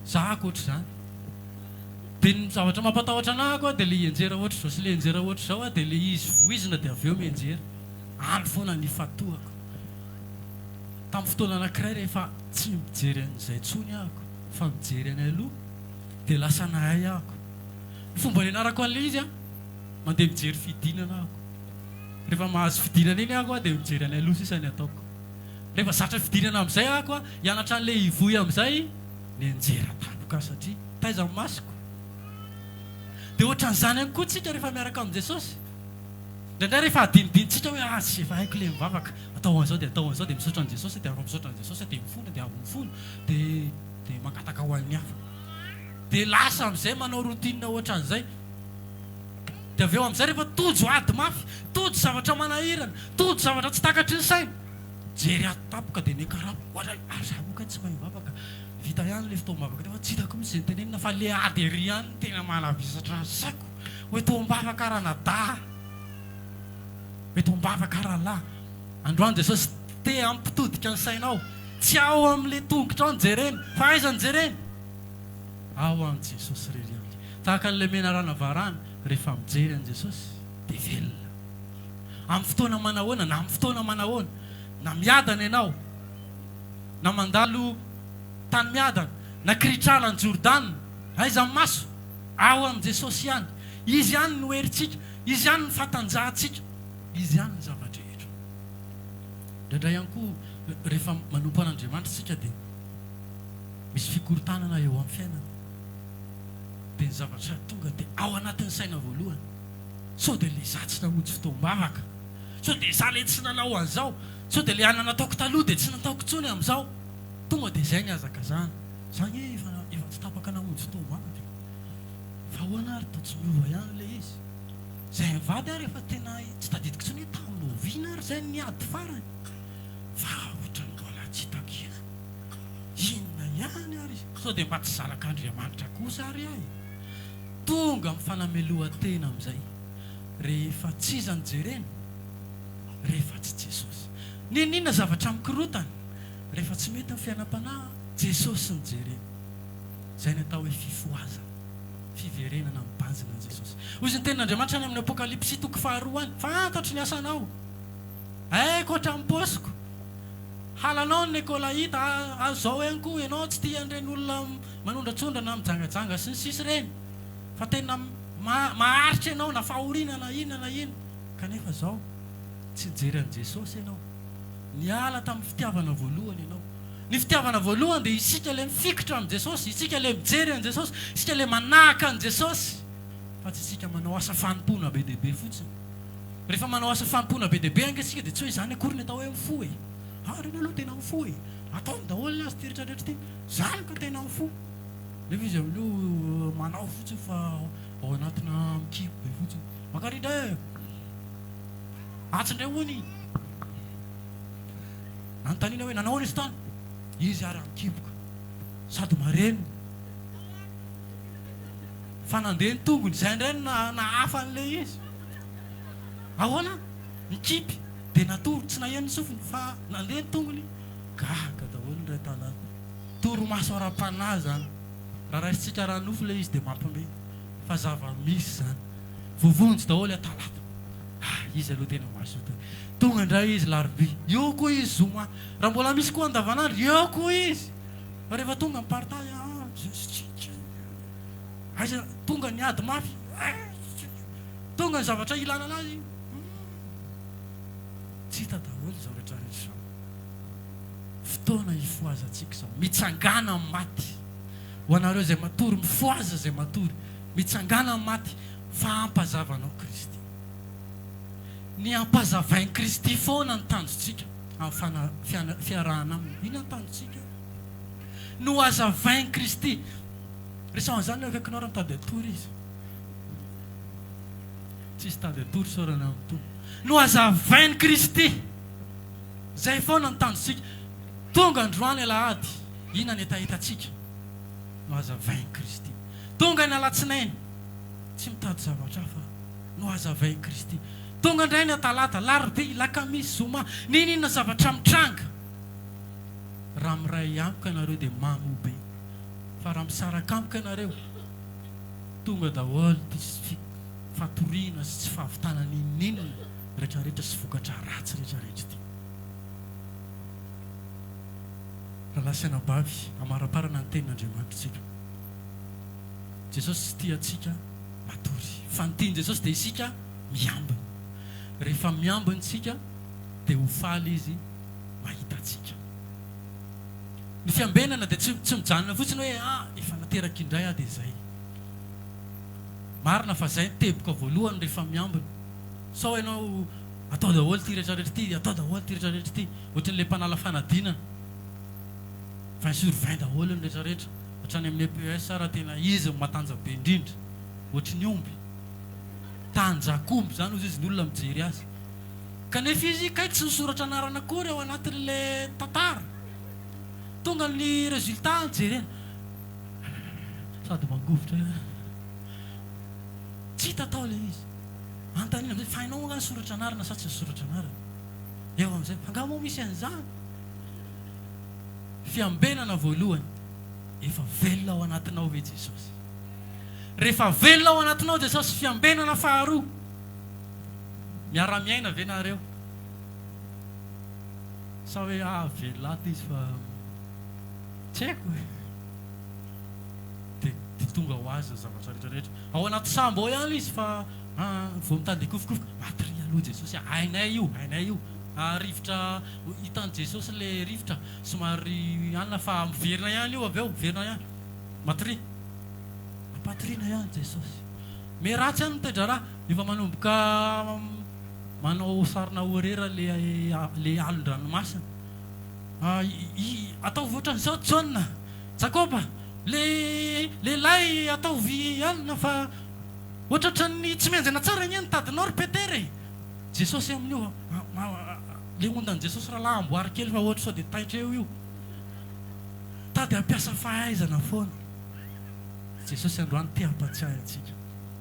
Za ako ohatr'izany. Dia ny zavatra mampatahotra anah ako dia ilay hianjera ohatr'izao sy ilay hianjera ohatr'izao dia ilay izy voizina dia avy eo mianjera. Any foana ny ifantohako. Tamin'ny fotoana anankiray rehefa tsy mijery an'izay intsony ahako fa mijery any aloha dia lasa nahay ahako. Ny fomba nianarako an'ilay izy an, mandeha mijery fidinana ahako. Rehefa mahazo fidinana iny ahako dia mijery any aloha sisa ny ataoko. Rehefa zatra fidinana amin'izay ahako an, hianatra an'ilay hivoy amin'izay, nianjera tampoka aho satria taiza ny masoko? Dia ohatran'izany ihany koa tsika rehefa miaraka amin'i Jesosy. Indraindray rehefa adinodinontsika hoe ah tsy efa haiko ilay mivavaka, atao an'izao dia atao an'izao dia misaotra an'i Jesosy dia avy misaotra an'i Jesosy dia mifona dia avy mifona dia dia mangataka ho an'ny hafa. Dia lasa amin'izay manao routine ohatran'izay. Dia avy eo amin'izay rehefa tojo ady mafy, tojo zavatra manahirana, tojo zavatra tsy takatry ny saina, jery ato tampoka dia niakarapa, ohatran'ny ary za moa kay tsy mahay mivavaka, vita ihany ilay fotoam-bavaka teo fa tsy hitako mihitsy izay notenenina fa ilay ady ery ihany no tena manavesatra ny saiko, hoe toa am-bavaka ranadahy, hoe toa am-bavaka rahalahy, androany Jesosy te hampitodika ny sainao, tsy ao amin'ilay tongotrao no jerena, fa aiza no jerena? Ao amin'i Jesosy irery ihany. Tahaka an'ilay menarana varahana, rehefa mijery an'i Jesosy dia velona. Amin'ny fotoana manahoana na amin'ny fotoana manahoana, na miadana ianao, na mandalo tany miadana, na kiritrala an'i Jordana, aiza ny maso? Ao amin'i Jesosy ihany. Izy ihany no herintsika, Izy ihany no fahatanjahantsika, Izy ihany ny zava-drehetra. Indraindray ihany koa rehefa manompo an'Andriamanitra isika dia misy fikorontanana eo amin'ny fiainana. Dia ny zavatra tonga dia ao anatin'ny saina voalohany, sao dia ilay izaho tsy namonjy fotoam-bavaka, sao dia izaho ilay tsy nanao an'izao, sao dia ilay anona nataoko taloha dia tsy nataoko intsony amin'izao. Tonga dia izay ny hazakazahana. Izaho anie efa efa tsy tapaka namonjy fotoam-bavaka e. Fa ahoana ary toa tsy miova ihany ilay izy. Izay mivady ary efa tena tsy tadidiko intsony hoe tamin'ny oviana ary izay no niady farany. Fa ohatran'ny mbola tsy hitako ihany. Inona ihany ary izy. Sao dia mba tsy zanak'Andriamanitra kosa ary aho e? Tonga amin'ny fanamelohan-tena amin'izay, rehefa tsy iza no jerena? Rehefa tsy Jesosy. N'inon'inona zavatra mikorotana, rehefa tsy mety ny fiainam-panahy, Jesosy no jerena. Izay ny atao hoe fifohazana, fiverenana mibanjina an'i Jesosy. Hoy izy ny tenin'Andriamanitra any amin'ny Apokalypsy toko faharoa any, Fantatro ny asanao. Haiko hatramin'ny paosiko. Halanao ny Nikolaita, ary izao ihany koa, ianao tsy tia an'ireny olona manondratsondra na mijangajanga sy ny sisa ireny, fa tena maharitra ianao na fahoriana na inona na inona. Kanefa izao, tsy nijery an'i Jesosy ianao. Niala tamin'ny fitiavana voalohany ianao. Ny fitiavana voalohany dia isika ilay mifikitra amin'i Jesosy, isika ilay mijery an'i Jesosy, isika ilay manahaka an'i Jesosy, fa tsy isika manao asa fanompoana be dia be fotsiny. Rehefa manao asa fanompoana be dia be ange isika dia tsy hoe izany akory ny atao hoe mifoha e! Ah ireny aloha tena mifoha e! Ataony daholo ny azy ity rehetra rehetra ity, izany ka tena mifoha! Nefa izy amin'io manao fotsiny fa ao anatina mikimpy be fotsiny. Mankarindra e! Atsy indray hono i! Nanontaniana hoe nanao ahoana izy tany? Izy ary mikiboka sady marenina. Fa nandeha ny tongony, izay indray no nahafa an'ilay izy. Ahoana? Nikipy, dia natory, tsy naheno ny sofiny fa nandeha ny tongony. Gaga daholo ny iray tanàna. Torimaso ara-panahy izany. Raha raisintsika ara-nofo ilay izy dia mampiomehy. Fa zava-misy izany. Voavonjy daholo Talata. Ah, izy aloha tena mazoto e. Tonga indray izy Larobia. Eo koa izy Zoma. Raha mbola misy koa andavanandro, eo koa izy. Fa rehefa tonga ny partage, ah, aiza, tonga ny ady mafy. Tonga ny zavatra ilana anazy. Tsy hita daholo izao rehetra rehetra izao. Fotoana hifohazantsika izao. Mitsangàna amin'ny maty. Ho anareo izay matory, mifohaza izay matory. Mitsangàna amin'ny maty fa hampazava anao Kristy. Ny hampazavain'i Kristy foana ny tanjontsika amin'ny fiarahana aminy. Inona ny tanjontsika? Nohazavain'i Kristy. Resaho an'izany eo akaikinao raha mitady hatory izy. Tsisy tady hatory isaorana amin'ny Tompo. Nohazavain'i Kristy. Izay foana ny tanjontsika. Tonga androany alahady, inona ny hetahetantsika? Nohazavain'i Kristy. Tonga ny alatsinainy, tsy mitady zavatra hafa, nohazavain'i Kristy. Tonga indray ny talata, larobia, lakamisy, zoma, n'inon'inona zavatra mitranga. Raha miray amiko ianareo dia mamoa be. Fa raha misaraka amiko ianareo, tonga daholo ity fatoriana sy tsy fahavitana n'inon'inona retraretra sy vokatra ratsy retraretra ity. Rahalahy sy anabavy, amaraparana ny tenin'Andriamanitra isika. Jesosy tsy tia antsika matory. Fa ny tian'i Jesosy dia isika miambina. Rehefa miambina isika dia ho faly Izy mahita antsika. Ny fiambenana dia tsy tsy mijanona fotsiny hoe ah efa nateraka indray aho dia izay. Marina fa izay ny teboka voalohany rehefa miambina. Sao ianao atao daholo ity rehetra rehetra ity, atao daholo ity rehetra rehetra ity. Ohatran'ilay mpanala fanadinana. 20 sur 20 daholo ny rehetra rehetra. Hatrany amin'ny EPS raha tena izy no matanja be indrindra. Ohatry ny omby. Tanjak'omby izany hozy izy ny olona mijery azy. Kanefa izy kay tsy nisoratra anarana akory ao anatin'ilay tantara. Tonga ny résultat jerena. Sady mangovitra. Tsy hita tao ilay izy. Anontaniana amin'izay, fa hainao angaha nisoratra anarana sa tsy nisoratra anarana? Eo amin'izay, fa angaha moa misy an'izany? Fiambenana voalohany, efa velona ao anatinao ve Jesosy? Rehefa velona ao anatinao Jesosy, fiambenana faharoa, miara-miaina ve nareo? Sa hoe ah velona ato izy fa tsy haiko e. Dia dia tonga ho azy ny zavatra rehetra rehetra. Ao anaty sambo ao ihany izy fa ah vao mitady hikofokofoka, matoria aloha Jesosy a, hainay io, hainay io. Ah rivotra, hitan'i Jesosy ilay rivotra somary anona fa miverina ihany io avy eo, miverina ihany. Matoria. Ampatoriana ihany Jesosy. Me ratsy ihany ny toe-draharaha, efa manomboka manao sarina horera le le alon-dranomasina. I ataovy ohatran'izao Jaona, Jakoba, le lehilahy ataovy alina fa ohatrohatran'ny tsy mihenjana tsara anie ny tadinao ry Petera e! Jesosy amin'io, le ondan'i Jesosy rahalahy amboary kely fa ohatra sao dia taitra eo io. Mitady hampiasa fahaizana foana. Jesosy androany te hampatsiahy antsika.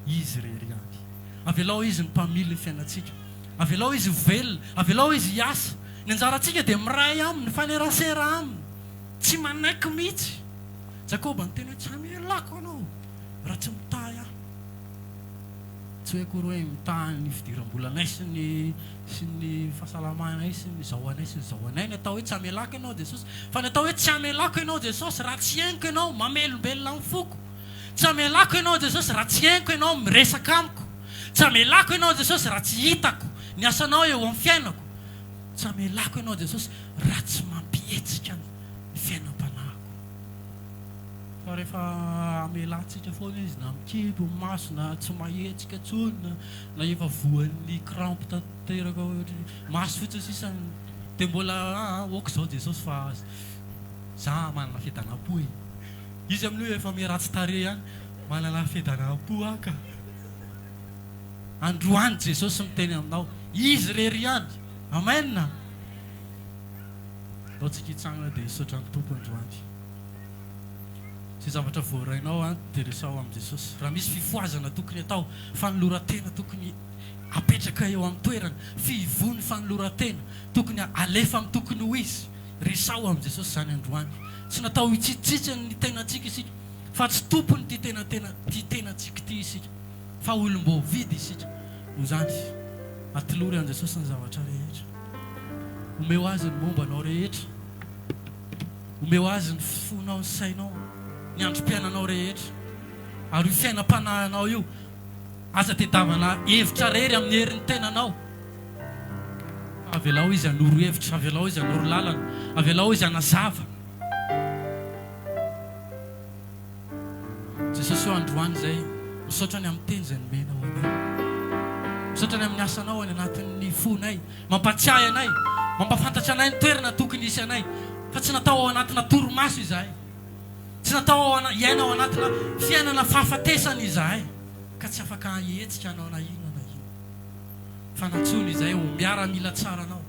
Izy irery ihany. Avelao Izy ny mpamily ny fiainantsika. Avelao Izy ho velona. Avelao Izy hiasa. Ny anjarantsika dia miray Aminy, mifanerasera Aminy. Tsy manaiky mihitsy. Jakoba niteny hoe tsy hamelako anao raha tsy mitahy ahy. Tsy hoe akory hoe mitahy ny fidiram-bolanay sy ny sy ny fahasalamanay sy ny izao anay sy ny izao anay ny atao hoe tsy hamelako ianao Jesosy. Fa ny atao hoe tsy hamelako ianao Jesosy raha tsy henoko ianao mamelombelona ny foko. Tsy hamelako ianao Jesosy raha tsy henoko ianao miresaka amiko. Tsy hamelako ianao Jesosy raha tsy hitako ny asanao eo amin'ny fiainako. Tsy hamelako ianao Jesosy raha tsy mampihetsika ny fiainam-panahiko. Fa rehefa amelantsika foana izy na mikimpy ny maso na tsy mahetsika intsony na na efa voan'ny crampe tanteraka ohatry maso fotsiny sisa dia mbola aa ok izao Jesosy fa za manana fiadanam-po e. Izy amin'io efa miharatsy tarehy ihany, manana fiadanam-po aho ka. Androany Jesosy miteny aminao, Izy irery ihany. Amen. Ndao tsika hitsangana dia hisaotra ny Tompo androany. Izay zavatra voarainao an dia resaho amin'i Jesosy. Raha misy fifohazana tokony atao, fanoloran-tena tokony apetraka eo amin'ny toerany, fihivoan'ny fanoloran-tena tokony alefa amin'ny tokony ho izy, resaho amin'i Jesosy izany androany. Tsy natao hitsitsitsy ny tenantsika isika, fa tsy tompon'ity tena tena ity tenantsika ity isika, fa olom-boavidy isika. Noho izany, atolory an'i Jesosy ny zavatra rehetra. Omeo Azy ny momba anao rehetra. Omeo Azy ny fonao, ny sainao, ny androm-piainanao rehetra. Ary io fiainam-panahinao io, aza tedavana hevitra rery amin'ny herin'ny tenanao. Fa avelao Izy hanoro hevitra, avelao Izy hanoro lalana, avelao Izy hanazava. Jesosy ô androany izay misaotra ny amin'ny teny izay nomenao anay. Misaotra ny amin'ny asanao any anatin'ny fonay. Mampatsiahy anay, mampafantatra anay ny toerana tokony hisy anay. Fa tsy natao ao anatina torimaso izahay. Tsy natao ao ana, hiaina ao anatina fiainana fahafatesana izahay. Ka tsy afaka hihetsika hanao na inona na inona. Fa nantsoina izahay ho miaramila tsara anao.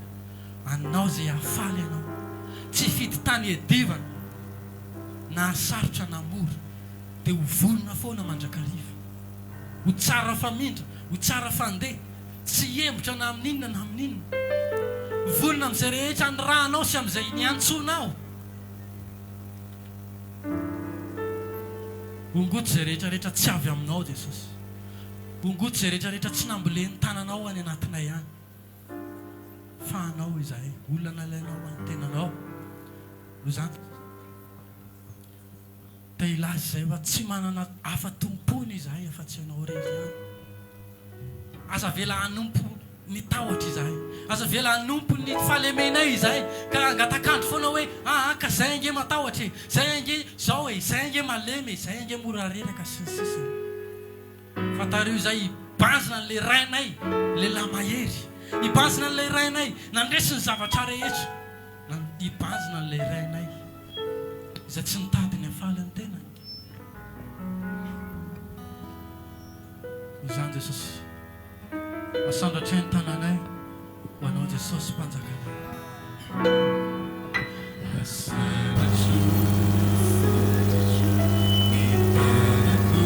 Anao izay hahafaly anao. Tsy hifidy tany hiadivana. Na sarotra na mora dia ho vonona foana mandrakariva. Ho tsara famindra, ho tsara fandeha, tsy hiembotra na amin'inona na amin'inona. Ho vonona amin'izay rehetra anirahanao sy amin'izay niantsoanao. Hongoty izay rehetra rehetra tsy avy aminao Jesosy. Hongoty izay rehetra rehetra tsy nambolen'ny tananao any anatinay any. Fa anao izahay, olona nalainao ho an'ny tenanao. Noho izany, te hilaza izahay fa tsy manana afa-tompoina izahay afa-tsy Ianao irery ihany. Aza avela hanompo ny tahotra izahay. Aza avela hanompo ny fahalemenay izahay ka hangatak'andro foana hoe, aa ka izay ange matahotra e, izay ange izao e, izay ange malemy e, izay ange mora reraka sy ny sisa. Fantaro izay hibanjina an'ilay Rainay, lehilahy mahery. Hibanjina an'ilay Rainay nandresy ny zavatra rehetra. Hibanjina an'ilay Rainay izay tsy nitady ny hafaly ny tenany. Noho izany Jesosy, asandratray ny tananay ho Anao Jesosy Mpanjakanay. Asandratrao ny tanako ho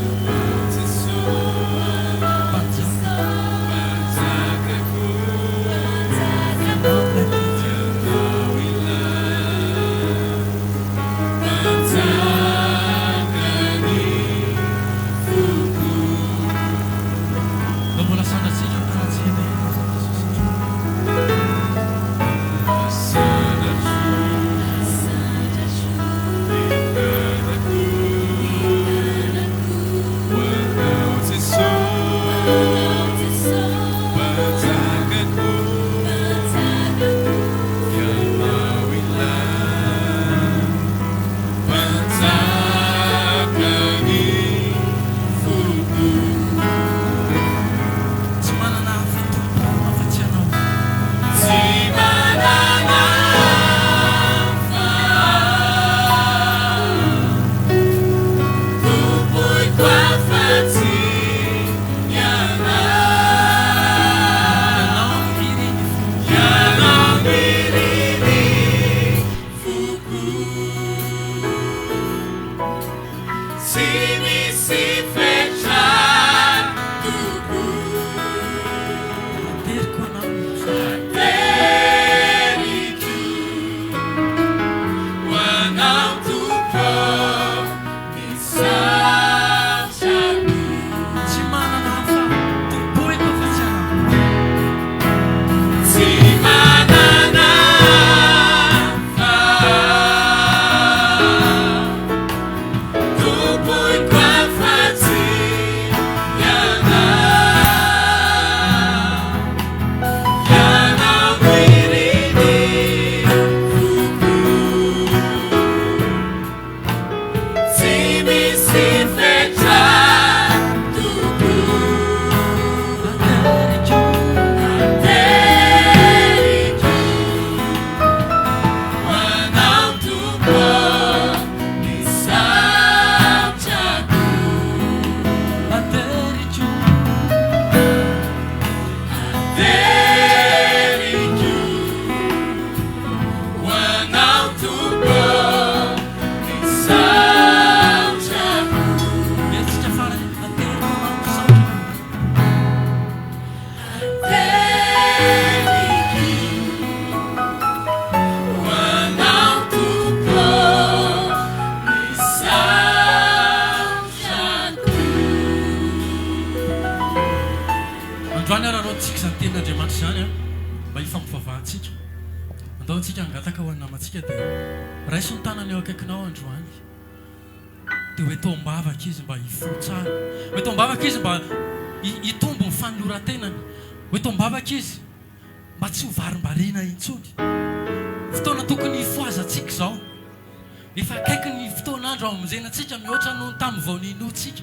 Anao Jesosy Mpanjaka. Ianao ilay tiantsika. Mba mbola sandratsika ny tanantsika dia hilaza an'i Jesosy hatrany. Tsy misy fetra Tompo. Ateriko anao ny Ateriko ho anao Tompo ny satrako. Tsy manana hafa tompoiko afa-tsy anao. Tsy manana hafa tompoiko afa-tsy Ianao. Ianao no irin'ny foko. Tsy misy fetra Tompo. Ateriko. Ateriko ho anao Tompo ny satrako. Ateriko. Ateriko ho anao Tompo ny satrako. Hetsika farany. Ateriko anao ny satrako. Ateriko ho anao Tompo ny satrako. Androany araraotintsika izany tenin'Andriamanitra izany an, mba hifampivavahantsika. Andao antsika hangataka ho an'ny namantsika dia raiso ny tanany eo akaikinao androany. Dia ho eto am-bavaka izy mba hifoha tsara. Ho eto am-bavaka izy mba hitombo ny fanoloran-tenany. Ho eto am-bavaka izy mba tsy ho varimbariana intsony. Fotoana tokony hifohazantsika izao. Efa akaiky ny fotoan'andro hamonjena antsika mihoatra noho ny tamin'ny vao ninoantsika.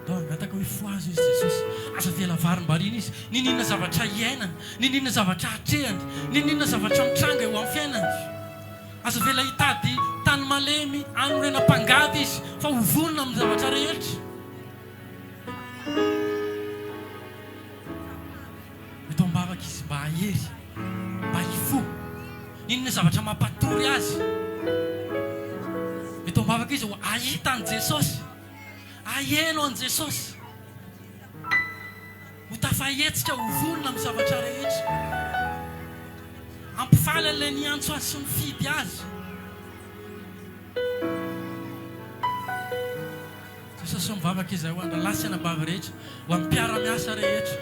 Ndao hangataka hoe fohazo izy Jesosy. Aza avela varimbariana izy. N'inon'inona zavatra iainany, n'inon'inona zavatra atrehany, n'inon'inona zavatra mitranga eo amin'ny fiainany. Aza avela hitady tany malemy hanorenam-pangady izy fa ho vonona amin'ny zavatra rehetra. Eto am-bavaka izy mba hahery, mba hifoha. Inona zavatra mampatory azy? Eto am-bavaka izy ho hahita an'i Jesosy, haheno an'i Jesosy, ho tafahetsika, ho vonona amin'ny zavatra rehetra. Hampifaly an'ilay niantso azy sy nifidy azy. Jesosy ô mivavaka izahay ho an-drahalahy sy anabavy rehetra, ho an'ny mpiara-miasa rehetra,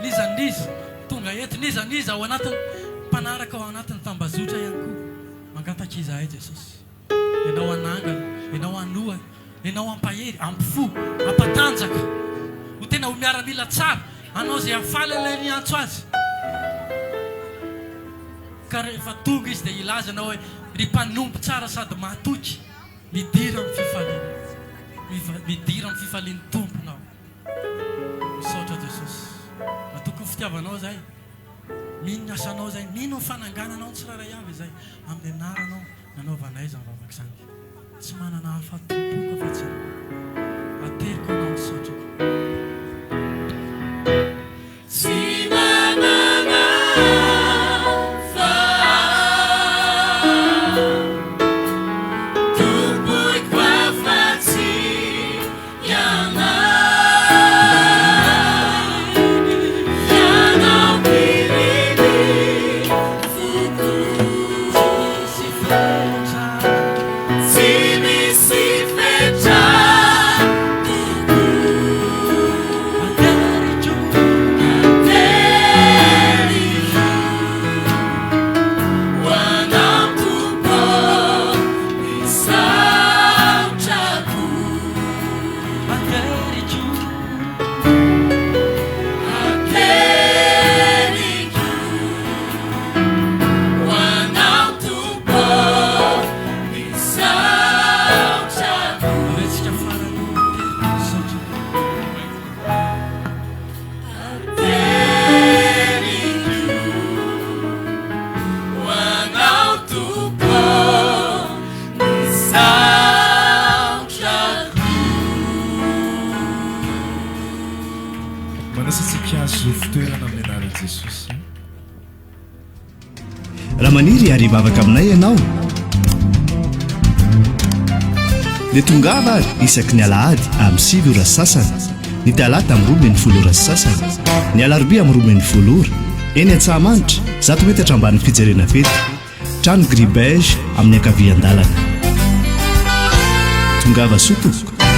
n'iza n'iza tonga eto, n'iza n'iza ao anatin'ny mpanaraka ao anatin'ny tambazotra ihany koa. Mangataka izahay Jesosy, Ianao hanangana, Ianao hanohana, Ianao hampahery, hampifoha, hampatanjaka, ho tena ho miaramila tsara, hanao izay hahafaly an'ilay niantso azy. Ka rehefa tonga izy dia hilaza Ianao hoe, Ry mpanompo tsara sady mahatoky, Midira amin'ny fifaliana. Midira amin'ny fifalian'ny Tomponao. Misaotra Jesosy. Matoky ny fitiavanao izahay. Mino ny asanao izahay. Mino ny fanangananao ny tsirairay avy izahay. Amin'ny anaranao nanaovanay izany vavaka izany. Tsy manana hafa tompoko afa-tsy Ianao. Ateriko Anao ny satroko. Tsy manana fa tompoiko afa-tsy Ianao. Ianao ireny foko. Tsy misy fetra. Tsy misy fetra Tompo. Ateriko. Ateriko ho Anao Tompo ny saotrako. Ateriko. Ateriko ho Anao Tompo ny saotrako. Averitsika farany ateriko ny saotrako. Ateriko ho Anao Tompo ny saotrako. Manasa antsika hahazo fitoerana amin'ny anaran'i Jesosy. Raha maniry ary hivavaka aminay ianao. Dia tongava ary isaky ny alahady amin'ny 9 ora sy sasany, ny talata amin'ny 12 ora sy sasany, ny alarobia amin'ny 12 ora, eny Antsahamanitra, 100 metatra ambanin'ny fijerena fety, trano gris beige amin'ny ankavian-dalana. Tongava soa tompoko.